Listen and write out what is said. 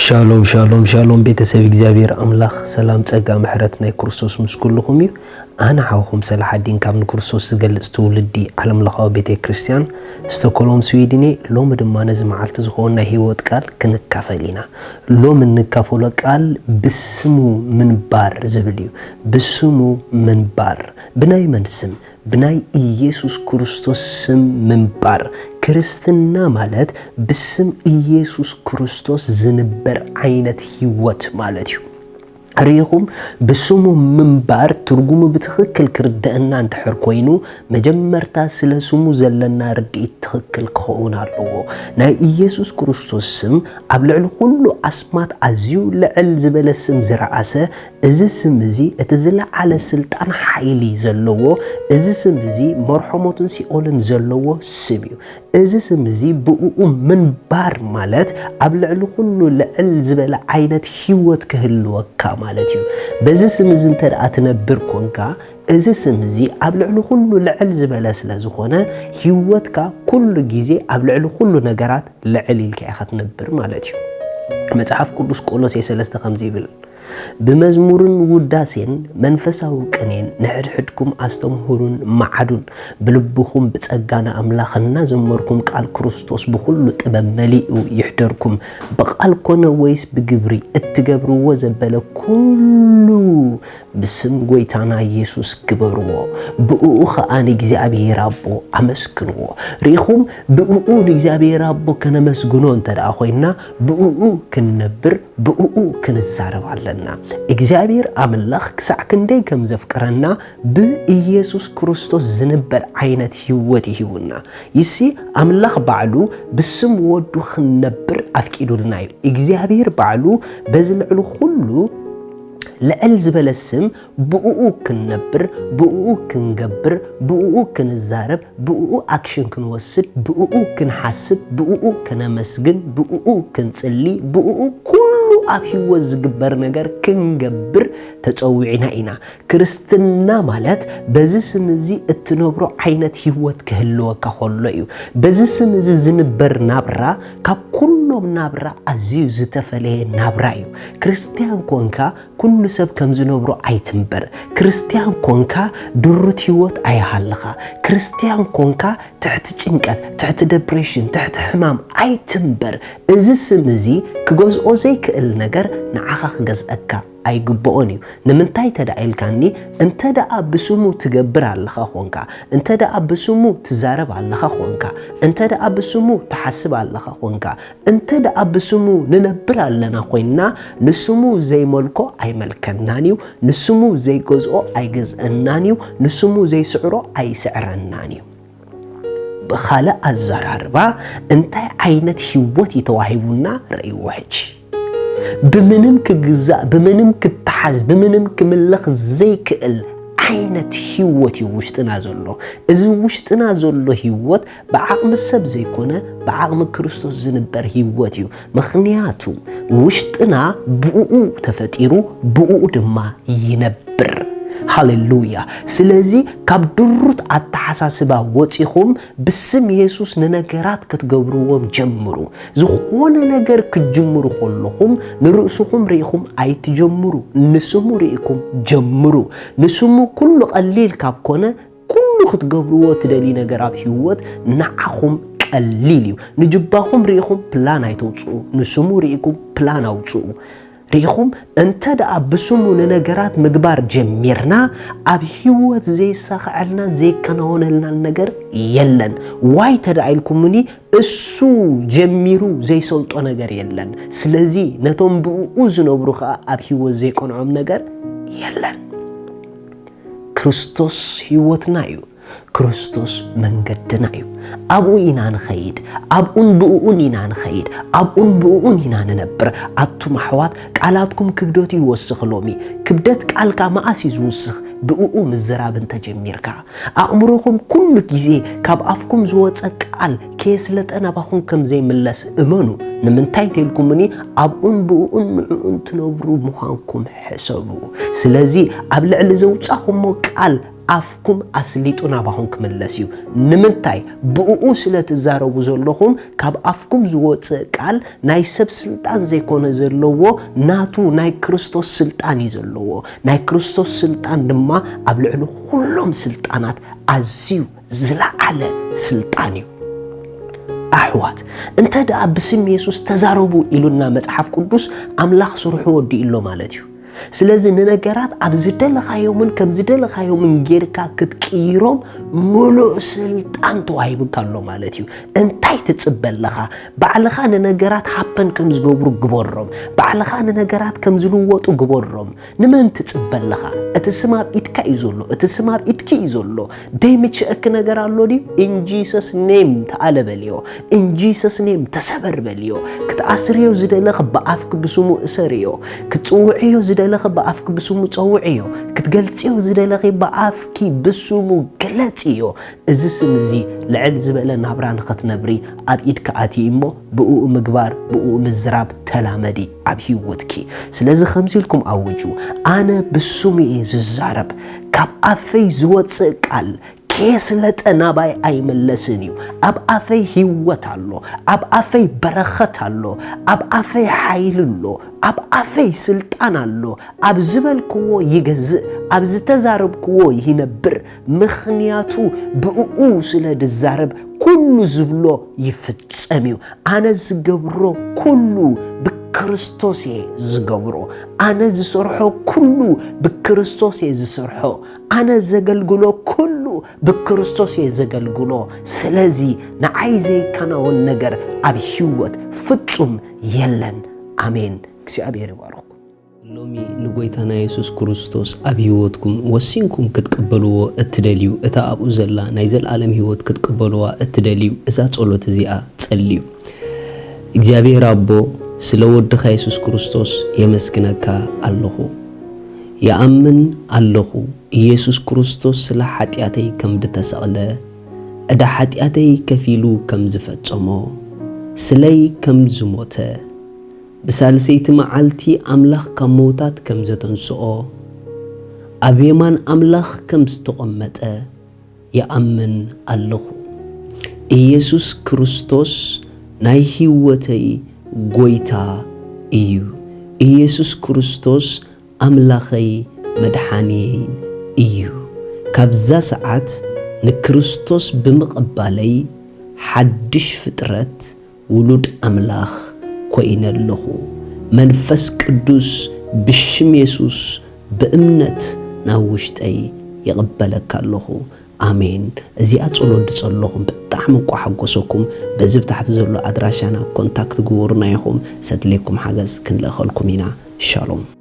ሻሎም ሻሎም ሻሎም፣ ቤተሰብ እግዚኣብሔር ኣምላኽ፣ ሰላም ጸጋ ምሕረት ናይ ክርስቶስ ምስ ኩልኹም እዩ። ኣነ ሓውኹም ሰላሓዲን ካብ ንክርስቶስ ዝገልጽ ትውልዲ ዓለምለኻዊ ቤተ ክርስቲያን ስቶኮሎም ስዊድን እየ። ሎሚ ድማ ነዚ መዓልቲ ዝኸውን ናይ ህይወት ቃል ክንካፈል ኢና። ሎሚ እንካፈሎ ቃል ብስሙ ምንባር ዝብል እዩ። ብስሙ ምንባር። ብናይ መን ስም? ብናይ ኢየሱስ ክርስቶስ ስም ምንባር። ክርስትና ማለት ብስም ኢየሱስ ክርስቶስ ዝንበር ዓይነት ህይወት ማለት እዩ። ርኢኹም፣ ብስሙ ምንባር ትርጉሙ ብትኽክል ክርደአና እንድሕር ኮይኑ፣ መጀመርታ ስለ ስሙ ዘለና ርድኢት ትኽክል ክኸውን ኣለዎ። ናይ ኢየሱስ ክርስቶስ ስም ኣብ ልዕሊ ኩሉ ኣስማት ኣዝዩ ልዕል ዝበለ ስም ዝረኣሰ፣ እዚ ስም እዚ እቲ ዝለዓለ ስልጣን ሓይሊ ዘለዎ፣ እዚ ስም እዚ መርሖሞትን ሲኦልን ዘለዎ ስም እዩ። እዚ ስም እዚ ብእኡ ምንባር ማለት ኣብ ልዕሊ ኩሉ ልዕል ዝበለ ዓይነት ህይወት ክህልወካ ማለት እዩ። በዚ ስም እዚ እንተ ደኣ ትነብር ኮንካ፣ እዚ ስም እዚ ኣብ ልዕሊ ኩሉ ልዕል ዝበለ ስለ ዝኾነ፣ ህይወትካ ኩሉ ግዜ ኣብ ልዕሊ ኩሉ ነገራት ልዕል ኢልካ ኢኻ ትነብር ማለት እዩ። መጽሓፍ ቅዱስ ቆሎሴ ሰለስተ ከምዚ ይብል፣ ብመዝሙርን ውዳሴን መንፈሳዊ ቅኔን ንሕድሕድኩም ኣስተምህሩን መዓዱን፣ ብልብኹም ብጸጋ ንኣምላኽ እናዘመርኩም፣ ቃል ክርስቶስ ብኹሉ ጥበብ መሊኡ ይሕደርኩም። ብቓል ኮነ ወይስ ብግብሪ፣ እትገብርዎ ዘበለ ኩሉ ብስም ጐይታና ኢየሱስ ግበርዎ፣ ብእኡ ኸኣ ንእግዚኣብሔር ኣቦ ኣመስግንዎ። ርኢኹም፣ ብእኡ ንእግዚኣብሔር ኣቦ ከነመስግኖ እንተ ደኣ ኾይንና፣ ብእኡ ክንነብር፣ ብእኡ ክንዛረብ ኣለና። እግዚኣብሔር ኣምላኽ ክሳዕ ክንደይ ከም ዘፍቅረና ብኢየሱስ ክርስቶስ ዝንበር ዓይነት ህይወት እዩ ሂቡና። ይሲ፣ ኣምላኽ ባዕሉ ብስም ወዱ ክንነብር ኣፍቂዱልና እዩ። እግዚኣብሔር ባዕሉ በዚ ልዕሊ ኩሉ ልዕል ዝበለ ስም ብእኡ ክንነብር፣ ብእኡ ክንገብር፣ ብእኡ ክንዛረብ፣ ብእኡ ኣክሽን ክንወስድ፣ ብእኡ ክንሓስብ፣ ብእኡ ከነመስግን፣ ብእኡ ክንጽሊ፣ ብእኡ ኩሉ ኣብ ህይወት ዝግበር ነገር ክንገብር ተጸዊዕና ኢና። ክርስትና ማለት በዚ ስም እዚ እትነብሮ ዓይነት ህይወት ክህልወካ ከሎ እዩ። በዚ ስም እዚ ዝንበር ናብራ ካብ ኩሎም ናብራ ኣዝዩ ዝተፈለየ ናብራ እዩ። ክርስትያን ኮንካ ኩሉ ሰብ ከም ዝነብሮ ኣይትንበር። ክርስትያን ኮንካ ድሩት ህይወት ኣይሃልኻ። ክርስትያን ኮንካ ትሕቲ ጭንቀት፣ ትሕቲ ደፕሬሽን፣ ትሕቲ ሕማም ኣይትንበር። እዚ ስም እዚ ክገዝኦ ዘይክእል ነገር ንዓኻ ክገዝአካ ኣይግብኦን እዩ። ንምንታይ እንተ ደኣ ኢልካኒ፣ እንተ ደኣ ብስሙ ትገብር ኣለኻ ኾንካ፣ እንተ ደኣ ብስሙ ትዛረብ ኣለኻ ኾንካ፣ እንተ ደኣ ብስሙ ትሓስብ ኣለኻ ኾንካ፣ እንተ ደኣ ብስሙ ንነብር ኣለና ኮይንና፣ ንስሙ ዘይመልኮ ኣይመልከናን እዩ፣ ንስሙ ዘይገዝኦ ኣይገዝአናን እዩ፣ ንስሙ ዘይስዕሮ ኣይስዕረናን እዩ። ብኻልእ ኣዘራርባ፣ እንታይ ዓይነት ህይወት እዩ ተዋሂቡና? ረእይዎ ሕጂ። ብምንም ክግዛእ፣ ብምንም ክተሓዝ፣ ብምንም ክምለኽ ዘይክእል ዓይነት ህይወት እዩ ውሽጥና ዘሎ። እዚ ውሽጥና ዘሎ ህይወት ብዓቕሚ ሰብ ዘይኮነ፣ ብዓቕሚ ክርስቶስ ዝንበር ህይወት እዩ። ምኽንያቱ ውሽጥና ብእኡ ተፈጢሩ፣ ብእኡ ድማ ይነብር። ሃሌሉያ። ስለዚ ካብ ድሩት ኣተሓሳስባ ወጺኹም ብስም የሱስ ንነገራት ክትገብርዎም ጀምሩ። ዝኾነ ነገር ክትጅምሩ ከለኹም ንርእስኹም ርኢኹም ኣይትጀምሩ። ንስሙ ርኢኹም ጀምሩ። ንስሙ ኩሉ ቀሊል ካብ ኮነ፣ ኩሉ ክትገብርዎ ትደልዩ ነገር ኣብ ህይወት ንዓኹም ቀሊል እዩ። ንጅባኹም ርኢኹም ፕላን ኣይተውጽኡ፣ ንስሙ ርኢኹም ፕላን ኣውጽኡ። ርኢኹም፣ እንተ ደኣ ብስሙ ንነገራት ምግባር ጀሚርና፣ ኣብ ህይወት ዘይሳኽዐልናን ዘይከናወነልናን ነገር የለን። ዋይ እንተ ደኣ ኢልኩምኒ፣ እሱ ጀሚሩ ዘይሰልጦ ነገር የለን። ስለዚ ነቶም ብእኡ ዝነብሩ ኸኣ ኣብ ህይወት ዘይቀንዖም ነገር የለን። ክርስቶስ ህይወትና እዩ። ክርስቶስ መንገድና እዩ። ኣብኡ ኢና ንኸይድ፣ ኣብኡን ብእኡን ኢና ንኸይድ፣ ኣብኡን ብእኡን ኢና ንነብር። ኣቱም ኣሕዋት፣ ቃላትኩም ክብደቱ ይወስኽ። ሎሚ ክብደት ቃልካ መኣስ እዩ ዝውስኽ? ብእኡ ምዝራብ እንተጀሚርካ፣ ኣእምሮኹም ኩሉ ግዜ ካብ ኣፍኩም ዝወጸ ቃል ከየስለጠ ናባኹም ከም ዘይምለስ እመኑ። ንምንታይ እንተኢልኩምኒ፣ ኣብኡን ብእኡን ንዕኡን ትነብሩ ምዃንኩም ሕሰቡ። ስለዚ ኣብ ልዕሊ ዘውጻኹሞ ቃል ኣፍኩም ኣስሊጡ ናባኹም ክምለስ እዩ። ንምንታይ? ብእኡ ስለ ትዛረቡ ዘለኹም፣ ካብ ኣፍኩም ዝወፅእ ቃል ናይ ሰብ ስልጣን ዘይኮነ ዘለዎ፣ ናቱ ናይ ክርስቶስ ስልጣን እዩ ዘለዎ። ናይ ክርስቶስ ስልጣን ድማ ኣብ ልዕሊ ኩሎም ስልጣናት ኣዝዩ ዝለዓለ ስልጣን እዩ። ኣሕዋት፣ እንተ ደኣ ብስም የሱስ ተዛረቡ ኢሉና መጽሓፍ ቅዱስ፣ ኣምላኽ ስርሑ ወዲኡ ኣሎ ማለት እዩ። ስለዚ ንነገራት ኣብ ዝደለኻዮምን ከም ዝደለኻዮምን ጌርካ ክትቅይሮም ምሉእ ስልጣን ተዋሂቡካ ኣሎ ማለት እዩ። እንታይ ትጽበ ኣለኻ? ባዕልኻ ንነገራት ሃፐን ከም ዝገብሩ ግበሮም። ባዕልኻ ንነገራት ከም ዝልወጡ ግበሮም። ንመን ትጽበ ኣለኻ? እቲ ስም ኣብ ኢድካ እዩ ዘሎ። እቲ ስም ኣብ ኢድኪ እዩ ዘሎ። ደይምችእኪ ነገር ኣሎ ድዩ? In Jesus name ተኣለ በልዮ። In Jesus name ተሰበር በልዮ። ክትኣስርዮ ዝደለኺ ብኣፍኪ ብስሙ እሰርዮ። ክትጽውዕዮ ዝደለኺ ብኣፍኪ ብስሙ ጸውዕዮ። ክትገልጽዮ ዝደለኺ ብኣፍኪ ብስሙ ግለጽዮ። እዚ ስም እዚ ልዕል ዝበለ ናብራ ንኽትነብሪ ኣብ ኢድኪ ኣትዩ እሞ ብእኡ ምግባር፣ ብእኡ ምዝራብ ተላመዲ ኣብ ህይወትኪ። ስለዚ ከምዚ ኢልኩም ኣውጁ፣ ኣነ ብስሙ እየ ዝዛረብ፣ ካብ ኣፈይ ዝወጽእ ቃል ከየስለጠ ናባይ ኣይምለስን እዩ። ኣብ ኣፈይ ህይወት ኣሎ፣ ኣብ ኣፈይ በረኸት ኣሎ፣ ኣብ ኣፈይ ሓይሊ ኣሎ፣ ኣብ ኣፈይ ስልጣን ኣሎ። ኣብ ዝበልክዎ ይገዝእ፣ ኣብ ዝተዛረብክዎ ይነብር። ምኽንያቱ ብእኡ ስለ ድዛረብ ኩሉ ዝብሎ ይፍጸም እዩ። ኣነ ዝገብሮ ኩሉ ብክርስቶስ እየ ዝገብሮ። ኣነ ዝሰርሖ ኩሉ ብክርስቶስ እየ ዝሰርሖ። ኣነ ዘገልግሎ ኩሉ ብክርስቶስ እየ ዘገልግሎ። ስለዚ ንዓይ ዘይከናወን ነገር ኣብ ህይወት ፍጹም የለን። ኣሜን። እግዚኣብሔር ይባርኽኩም። ሎሚ ንጎይታና የሱስ ክርስቶስ ኣብ ህይወትኩም ወሲንኩም ክትቅበልዎ እትደልዩ፣ እታ ኣብኡ ዘላ ናይ ዘልኣለም ህይወት ክትቅበልዋ እትደልዩ፣ እዛ ጸሎት እዚኣ ጸልዩ። እግዚኣብሔር ኣቦ፣ ስለ ወድኻ የሱስ ክርስቶስ የመስግነካ ኣለኹ። ይኣምን ኣለኹ፣ ኢየሱስ ክርስቶስ ስለ ሓጢኣተይ ከም ድተሰቕለ፣ ዕዳ ሓጢኣተይ ከፊሉ ከም ዝፈጸሞ፣ ስለይ ከም ዝሞተ፣ ብሳልሰይቲ መዓልቲ ኣምላኽ ካብ መውታት ከም ዘተንስኦ፣ ኣብ የማን ኣምላኽ ከም ዝተቐመጠ ይኣምን ኣለኹ። ኢየሱስ ክርስቶስ ናይ ህይወተይ ጎይታ እዩ። ኢየሱስ ክርስቶስ ኣምላኸይ መድሓንየይን እዩ። ካብዛ ሰዓት ንክርስቶስ ብምቕባለይ ሓድሽ ፍጥረት ውሉድ ኣምላኽ ኮይነ ኣለኹ። መንፈስ ቅዱስ ብሽም የሱስ ብእምነት ናብ ውሽጠይ ይቕበለካ ኣለኹ። ኣሜን። እዚኣ ጸሎት ድጸለኹም ብጣዕሚ እንቋ ሓጎሰኩም። በዚ ብታሕቲ ዘሎ ኣድራሻና ኮንታክት ግበሩና ኢኹም። ሰድሌኩም ሓገዝ ክንልእኸልኩም ኢና። ሻሎም።